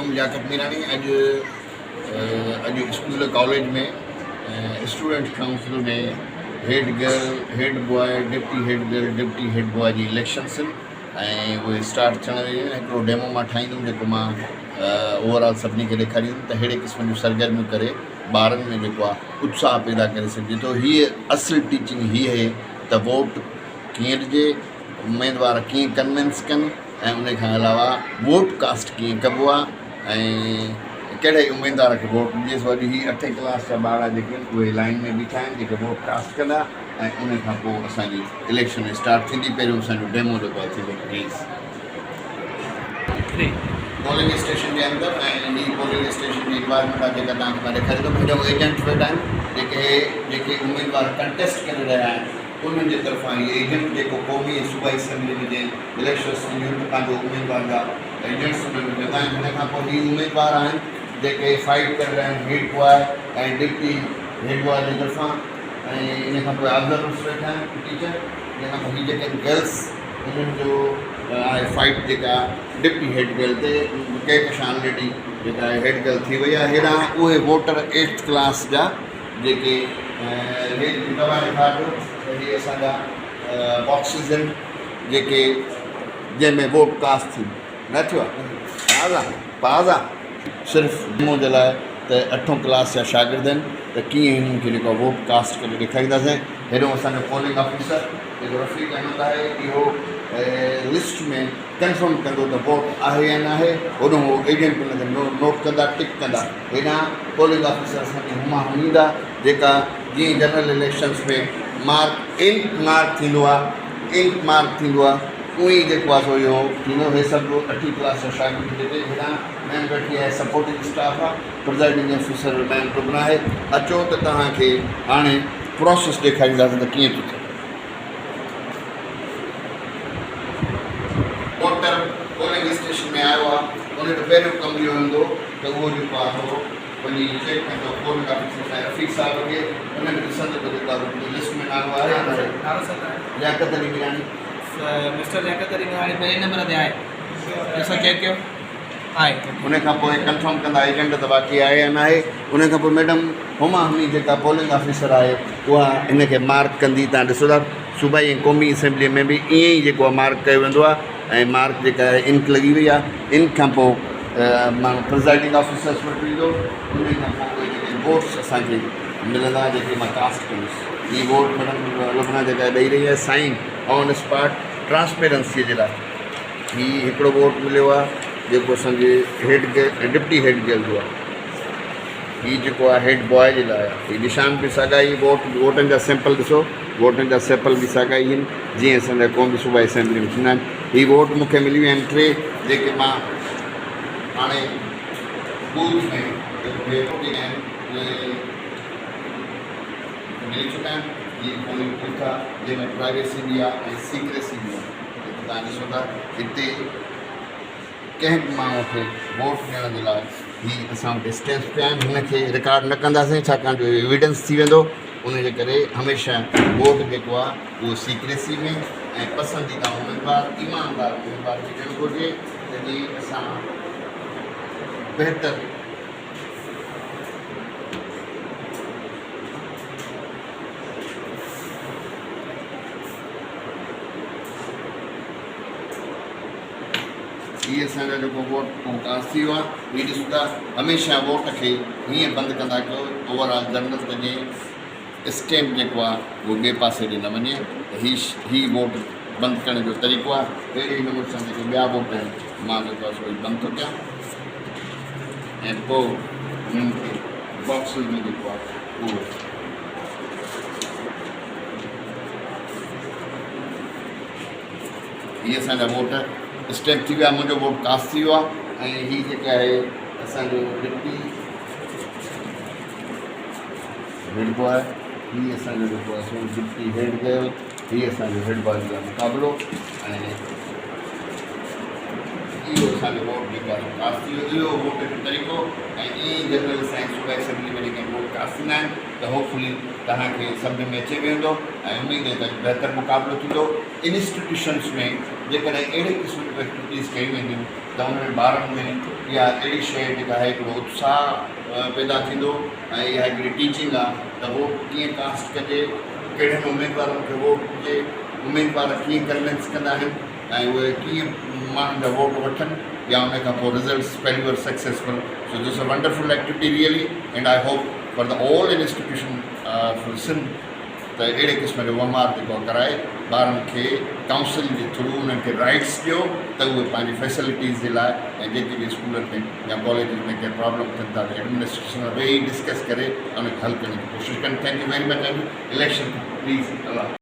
حڪم لياقت ميراڻي اڄ اڄ school college ۾ student council ۾ head girl head boy deputy head girl deputy head boy جي elections آهن ۽ اهي اسٽارٽ ٿيڻ واريون آهن. هڪڙو ڊيمو مان ٺاهيندم جيڪو مان اوور آل سڀني کي ڏيکاريندم ته ههڙي قسم جون سرگرميون ڪري ٻارن ۾ جيڪو آهي اتساهه پيدا ڪري سگهجي ٿو. هيء اصل ٽيچنگ هيء آهي ته ووٽ ڪيئن ڏجي، اميدوار ڪيئن ڪنوينس ڪن ۽ ان کان علاوه ووٽ ڪاسٽ ڪيئن ڪبو آهي ۽ ڪهڙي اميدوار کي ووٽ ڏجي. سو اڄ هي اٺين ڪلاس جا ٻارڙا جيڪي آهن اهي لائين ۾ بيٺا آهن جيڪي ووٽ ڪاسٽ ڪندا ۽ ان کان پوء اسان جي اليڪشن اسٽارٽ ٿيندي. پهريون اسان جو ڊيمو جيڪو آهي ٿيندو پليز. پولنگ اسٽيشن جي اندر ۽ هي پولنگ اسٽيشن جي انوائرمينٽ آهي جيڪا توهان کي مان ڏيکاريندم. هيڏانهن ايجنٽ ويٺا آهن جيڪي جيڪي اميدوار ڪنٽيسٽ ڪري رهيا آهن انهن جي طرفان هي ايجنٽ جيڪو قومي ۽ صوبائي اسيمبلي ۾ جنهن اليڪشنس ٿينديون آهن ته پنهنجو اميدوار جا ايجنٽس انهن ۾ ويندا آهن. هن کان پوء هي اميدوار آهن جيڪي فائيٽ ڪري رهيا آهن head boy ۽ deputy head boy جي طرفان ۽ ان کان پوء آبزرورس ويٺا آهن ٽيچر. ان کان پوء هي جيڪي آهن گرلس انهن جو آهي فائيٽ جيڪا ڊپٽي هيڊ گرل تي ڪهڪشان آلريڊي جيڪا آهي هيڊ گرل ٿي وئي آهي. هيڏانهن اهي ووٽر ايٽٿ ڪلاس جا جيڪي هي توهان ڏيکارجو ته هي اسان جا باڪسز آهن جيڪي جنهن ۾ ووٽ ڪاسٽ ٿي نه ٿيو آهي پاز آهي پاز آهي صرف ڊيمو جي لاء ته اٺون ڪلاس جا شاگرد آهن ته ڪيئن هنن کي جيڪو ووٽ ڪاسٽ ڪري ڏيکارينداسين. هيڏو اسان جو پولنگ آفيسر جيڪو رفيق احمد آهي اهو لسٽ ۾ ڪنفرم ڪندو ته ووٽ آهي يا ناهي، هوڏو هو ايجنٽ ان کي نوٽ ڪندا ٽڪ ڪندا. هيڏانهن پولنگ آفيسر اسان جي هما هميندا جيڪا جيئن general elections ۾ mark ink mark ٿيندو آ انڪ مارڪ ٿيندو آ اونئين ئي جيڪو آ سو اهو ٿيندو. هي سڀ اٺين ڪلاس جا شاگرد جيڪي هيڏانهن ميم ويٺي آهي سپورٽنگ اسٽاف آ پرزائيڊنگ آفيسر ميم لبنيٰ آهي. اچو ته توهان کي هاڻي پروسيس ڏيکارينداسين ته ڪيئن ٿو ٿئي. ووٽر پولنگ اسٽيشن ۾ آيو آ ان جو پهريون ڪم اهو هوندو ته اهو جيڪو آ سو وڃي چيڪ ڪندو پولنگ آفيسر سائين رفيق صاحب کي ان کي ڏسندو ته جيڪو آ سو منهنجي لسٽ ۾ نالو آهي يا ناهي. نالو ڇا آهي؟ لياقت علي ميراڻي. مسٽر لياقت علي ميراڻي پهرين نمبر تي آهي ڏسو چيڪ ڪيو آهي. ان کان پوء ڪنفرم ڪندا ايجنٽ ته واقعي آهي يا ناهي. ان کان پوء ميڊم هما همي جيڪا پولنگ آفيسر آهي اها ان کي مارڪ ڪندي. تان ڏسو ٿا صوبائي ۽ قومي اسيمبلي ۾ به ائين ئي جيڪو آهي مارڪ ڪيو ويندو آهي ۽ مارڪ جيڪا آهي انڪ لڳي وئي آهي. انڪ کان پوء ماڻهو پرزائيڊنگ آفيسرس وٽ ويندو ان کان پوء اهي جيڪي ووٽس اسان کي ملندا جيڪي مان ڪاسٽ ڪندس. هي ووٽ ميڊم لبنا جيڪا ڏئي رهي آهي سائين آن اسپاٽ ٽرانسپيرنسي جي لاء. هي هڪڙو ووٽ مليو آهي جيڪو اسان جي هيڊ ڊپٽي هيڊ گرل جو آهي. هي جيڪو آهي هيڊ بواء جي لاء آهي. هي نشان به ساڳا ئي ووٽ ووٽن جا سيمپل ڏسو ووٽن جا سيپل به ساڳا ئي آهن جيئن اسان جا قومي صوبائي اسيمبلي ۾ ٿيندا آهن. هي ووٽ مون کي ملي ويا آهن ٽي جيڪي مان هاڻي بوٿ ۾ جيڪو هي ووٽ آهن اهي ملي چڪا آهن. هي پولنگ بوٿ آهي جنهن ۾ پرائيويسي به آهي ۽ سيڪريسي به آهي. جيڪو توهان ڏسو ٿا هتي ڪنهن به ماڻهو کي ووٽ ڏيڻ جي لاء هي اسان وٽ اسٽيمپس پيا آهن هن کي رڪارڊ نه ڪنداسين ڇاڪاڻ جو ايويڊنس ٿي ويندو ان جي ڪري هميشه ووٽ جيڪو آهي اهو سيڪريسي ۾ ۽ پسنديده اميدوار ايماندار اميدوار کي ڏيڻ گهرجي ته جيئن اسان بهتر هي اسان جو جيڪو ووٽ ڪاسٽ ٿي ويو آهي هي ڏسو ٿا هميشه ووٽ کي هيئن بند ڪندا ڪيو اوور آل جنرل ته جيئن اسٽيمپ جيڪو آهي اهو ٻئي پاسي ڏي نه وڃي ته هي هي ووٽ بند ڪرڻ جو طريقو آهي اهڙي ئي نموني سان جيڪي ٻيا ووٽ آهن مان جيڪو آهي سو هي بند ٿو ڪيان ۽ پوء هنن کي باڪسز ۾ جيڪو آهي اهو هي اسان جا ووٽ اسٽيمپ ٿي ويا منهنجو ووٽ ڪاسٽ ٿي ويو آهي ۽ هي جيڪي آهي اسان جو ڊپٽي هيڊ بواء هي اسان جو جيڪو آهي سو ڊپٽي هيڊ گرل هي اسان جو هيڊ بواء جو مقابلو ۽ اهو اسان جو ووٽ جيڪو آهي سو ڪاسٽ ٿي ويو. اهو ووٽ جو طريقو ۽ ائين ئي جنرل اسان جي صوبائي اسيمبلي ۾ جيڪي ووٽ ڪاسٽ ٿيندا آهن ته هوپ فلي توهان کي سمجهه ۾ اچي ويو هوندو ۽ اميد آهي ته اڄ بهتر مقابلو ٿيندو. انسٽيٽيوشنس ۾ جيڪڏهن اهڙي قسم جون ايڪٽيوٽيز ڪيون وينديون ته ان ۾ ٻارن ۾ اها اهڙي شيء جيڪا آهي هڪڙو اتساهه پيدا ٿيندو ۽ اها هڪڙي ٽيچنگ آهي ته ووٽ ڪيئن ڪاسٽ ڪجي، ڪهڙن اميدوارن کي ووٽ ڏجي، اميدوار ڪيئن ڪنوينس ڪندا آهن ۽ اهي ڪيئن ماڻهن جا ووٽ وٺن يا ان کان پوء results failure successful so this a wonderful activity really and I hope for the all institution of Sindh ته اهڙي قسم جو وهنوار جيڪو آهي ڪرائي ٻارن کي ڪائونسل جي ٿرو انهن کي رائيٽس ڏيو ته اهي پنهنجي فيسلٽيز جي لاء ۽ جيڪي به اسڪولن ۾ يا ڪاليجز ۾ ڪنهن پرابلم ٿين ٿا ته ايڊمنسٽريشن سان ويهي ڊسڪس ڪري ان کي حل ڪرڻ جي ڪوشش ڪن thank you very much and election please Allah.